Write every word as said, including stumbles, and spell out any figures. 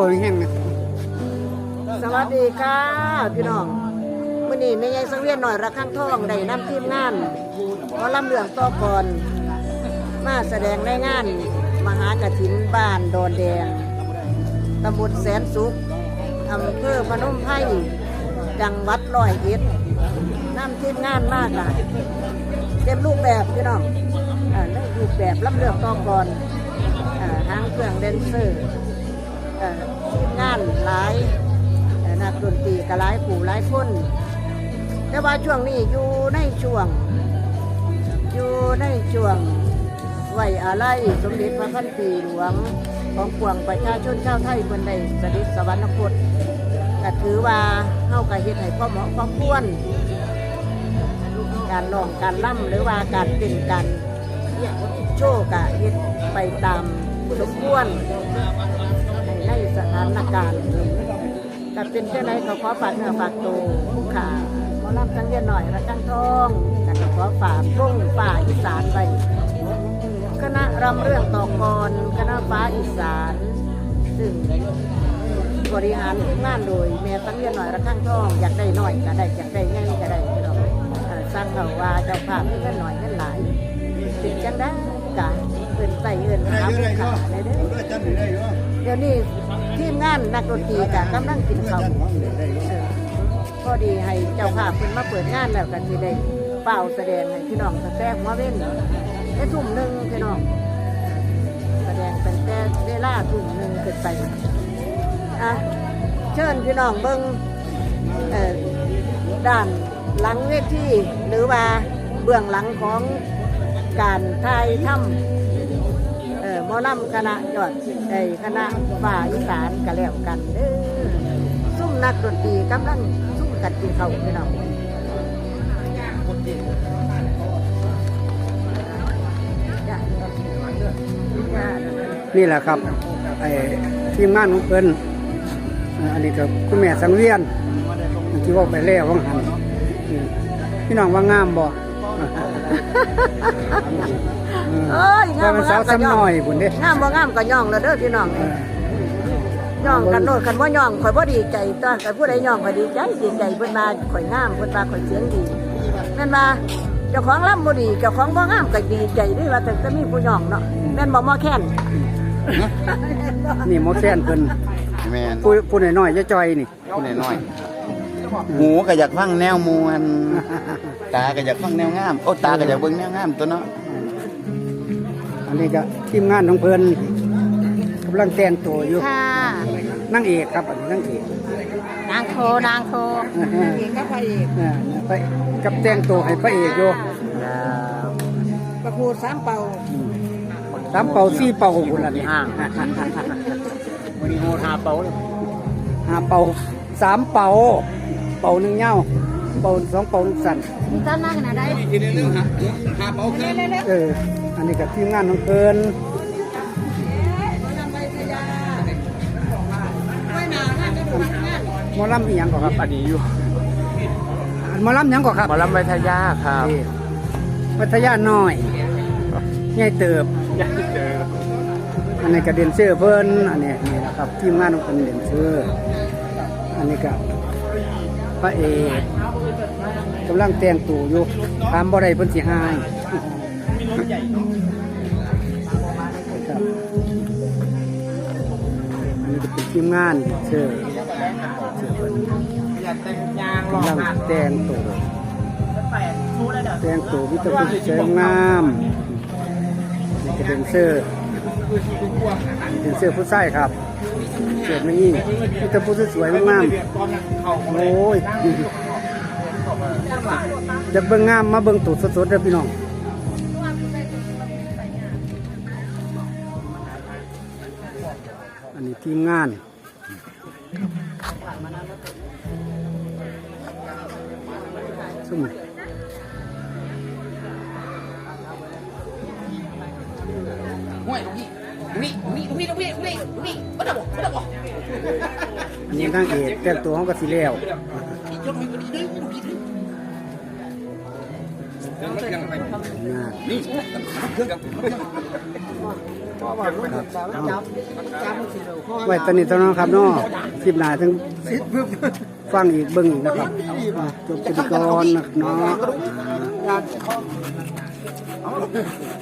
โอ้ยแห้งนะ สวัสดีค่ะพี่น้อง มื้อนี้แม่ใหญ่สังเวียนน้อยระฆังทองได้นำทีมงานหมอลำเรื่องต่อกลอน มาแสดงในงานมหากฐินบ้านดอนแดง ตำบลแสนสุข อำเภอพนมไพร จังหวัดร้อยเอ็ด นำทีมงานมากะเต็มรูปแบบพี่น้อง อ่า ในรูปแบบลำเรื่องต่อกลอน อ่า หางเครื่องแดนเซอร์ เอ่อ ทีมงานหลาย เอ่อ นักดนตรีก็หลายผู้หลายคน แต่ว่าช่วงนี้อยู่ในช่วง อยู่ในช่วงไว้อาลัยสมเด็จพระพันปีหลวงของปวงประชาชนชาวไทยเพิ่นได้เสด็จสวรรคต ก็ถือว่าเฮาก็เฮ็ดให้พอเหมาะพอควร การร้องการรำหรือว่าการเต้นการโชว์ก็เฮ็ดไปตามสมควร ในสถานการณ์ ก็เป็นจั่งใดก็ขอฝากเนื้อฝากตัวผู้ขาหมอลำสังเวียนน้อยระฆังทอง แล้วก็ขอฝากวงฟ้าอีสานไว้ คณะรำเรื่องต่อกลอน คณะฟ้าอีสาน ซึ่งบริหารงานโดยแม่สังเวียนน้อยระฆังทอง อยากได้น้อยก็ได้ อยากได้ใหญ่ก็ได้พี่น้อง เอ่อ สั่งเอาว่าเจ้าภาพมีเงินน้อยเงินหลาย เป็นจั่งใดก็เอิ้นใส่เอิ้นหาผู้ขาได้เด้อ เดี๋ยวนี้ทีมงานนักดนตรีก็กำลังกินข้าว เออ พอดีให้เจ้าภาพเพิ่นมาเปิดงานแล้วก็สิได้ฟ้าวแสดงให้พี่น้องตั้งแต่หัวเว็น แต่ทุ่มหนึ่งพี่น้อง แสดงตั้งแต่เวลาทุ่มหนึ่งขึ้นไป อ่ะ เชิญพี่น้องเบิ่ง เอ่อ ด้านหลังเวที หรือว่าเบื้องหลังของการถ่ายทำ เอ่อ หมอลำคณะยอด ไอ้คณะฟ้าอีสานก็แล้วกันเด้อ ซุมนักดนตรีกำลังซุมกันกินข้าวพี่น้อง นี่แหละครับ ไอ้ทีมงานของเพิ่น อ่า อันนี้ก็คุณแม่สังเวียน ที่เว้าไปแล้วว่าหั่น อืม พี่น้องว่างามบ่ เอ้ย งามบ่งามก็ย่อง ว่ามันสาวซ้ำน้อยพุ้นเด้ งามบ่งามก็ย่องแล้วเด้อพี่น้อง เออ ย่องกันโลด คันบ่ย่องข่อยบ่ดีใจตั๊ว คันผู้ใดย่องข่อยดีใจ ดีใจ เพิ่นว่าข่อยงาม เพิ่นว่าข่อยเสียงดี แม่นว่าเจ้าของลำบ่ดี เจ้าของบ่งามก็ดีใจเด้ ว่าแต่จะมีผู้ย่องเนาะ แม่นบ่หมอแคน นี่หมอแคนเพิ่น แม่น ผู้ ผู้น้อยๆ จ่อยๆ นี่ ผู้น้อยๆ หูก็อยากฟังแนวม่วน ตาก็อยากฟังแนวงาม โอ้ ตาก็อยากเบิ่งแนวงามตั๊วเนาะ อันนี้ก็ทีมงานของเพิ่นกำลังแต่งตัวอยู่ ค่ะ นางเอกครับ อันนี้นางเอก นางโท นางโท นางเอกกับพระเอก อ่า ไปกับแต่งตัวให้พระเอกอยู่ ครับ ประโคสามเป่า อืม สามเป่าสี่เป่าพุ้นล่ะนี่ อ่า มื้อนี้โหดห้าเป่าเลย ห้าเป่า สามเป่า เป่าหนึ่งยาว เป่าสองเป่าหนึ่งสั้น มีต้นมากขนาดใด อีกทีหนึ่งหาหาเป่าขึ้น เออ อันนี้ก็ทีมงานของเพิ่น หมอลำอีหยังก่อนครับ อันนี้อยู่ หมอลำหยังก่อนครับ หมอลำไวทยาครับ นี่ พัทยาน้อย ใหญ่เติบ ใหญ่เติบ อันนี้ก็แดนเซอร์เพิ่น อันนี้ นี่นะครับ ทีมงานของเพิ่นแดนเซอร์ อันนี้ก็พระเอก กำลังแต่งตัวอยู่ ถามบ่ได้เพิ่นสิฮ้าย ครับ อันนี้ก็เป็นทีมงานแดนเซอร์ กำลังแต่งตัว แต่งตัวมีแต่ผู้สวยงาม นี่ก็แดนเซอร์ แดนเซอร์ผู้ชายครับ เสิร์ฟไม่ยิ่งมีแต่ผู้สวยๆงามๆ โอ้ย อยากเบิ่งงามมาเบิ่งตัวสดๆเด้อพี่น้อง อันนี้ทีมงาน ซุ่ม ห้วย นี่ นี่ นี่ นี่ นี่ นี่ นี่ บ่ได้บ่ บ่ได้บ่ อันนี้นางเอกแต่งตัวเขาก็สิแล้ว เ นะ ครับ เอา ไว้ตอนนี้เท่านั้นครับเนาะ คลิปหน้าถึงฟังอีกเบิ่งอีกนะครับ อ่ะ จบกันก่อนนะครับเนาะ อ่า